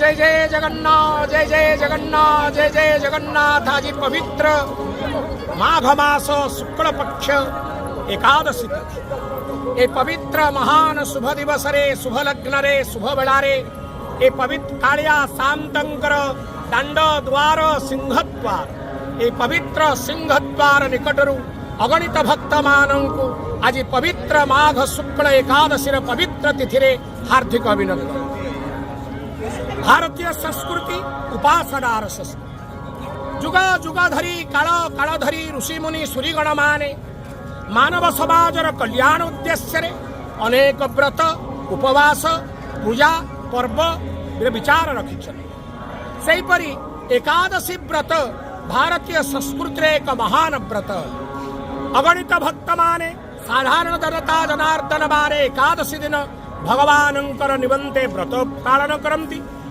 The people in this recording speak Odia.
ଜୟ ଜୟ ଜଗନ୍ନାଥ, ଜୟ ଜୟ ଜଗନ୍ନାଥ, ଜୟ ଜୟ ଜଗନ୍ନାଥ। ଆଜି ପବିତ୍ର ମାଘ ମାସ ଶୁକ୍ଳ ପକ୍ଷ ଏକାଦଶୀ ତିଥି। ଏ ପବିତ୍ର ମହାନ ଶୁଭ ଦିବସରେ, ଶୁଭ ଲଗ୍ନରେ, ଶୁଭ ବେଳାରେ ଏ ପବିତ୍ର କାଳିଆ ସାଆନ୍ତଙ୍କର ଦାଣ୍ଡ ଦ୍ୱାର ସିଂହଦ୍ୱାର, ଏ ପବିତ୍ର ସିଂହଦ୍ୱାର ନିକଟରୁ ଅଗଣିତ ଭକ୍ତମାନଙ୍କୁ ଆଜି ପବିତ୍ର ମାଘ ଶୁକ୍ଳ ଏକାଦଶୀର ପବିତ୍ର ତିଥିରେ ହାର୍ଦ୍ଦିକ ଅଭିନନ୍ଦନ। ଭାରତୀୟ ସଂସ୍କୃତି ଉପାସନାର ସଂସ୍କୃତି। ଯୁଗ ଯୁଗ ଧରି, କାଳ କାଳ ଧରି ଋଷିମୁନି ସୁରିଗଣ ମାନେ ମାନବ ସମାଜର କଲ୍ୟାଣ ଉଦ୍ଦେଶ୍ୟରେ ଅନେକ ବ୍ରତ, ଉପବାସ, ପୂଜା ପର୍ବ ବିଚାର ରଖିଛନ୍ତି। ସେହିପରି ଏକାଦଶୀ ବ୍ରତ ଭାରତୀୟ ସଂସ୍କୃତିରେ ଏକ ମହାନ ବ୍ରତ। ଅଗଣିତ ଭକ୍ତମାନେ, ସାଧାରଣ ଜନତା ଜନାର୍ଦ୍ଦନ ମାନେ ଏକାଦଶୀ ଦିନ ଭଗବାନଙ୍କର ନିମନ୍ତେ ବ୍ରତ ପାଳନ କରନ୍ତି।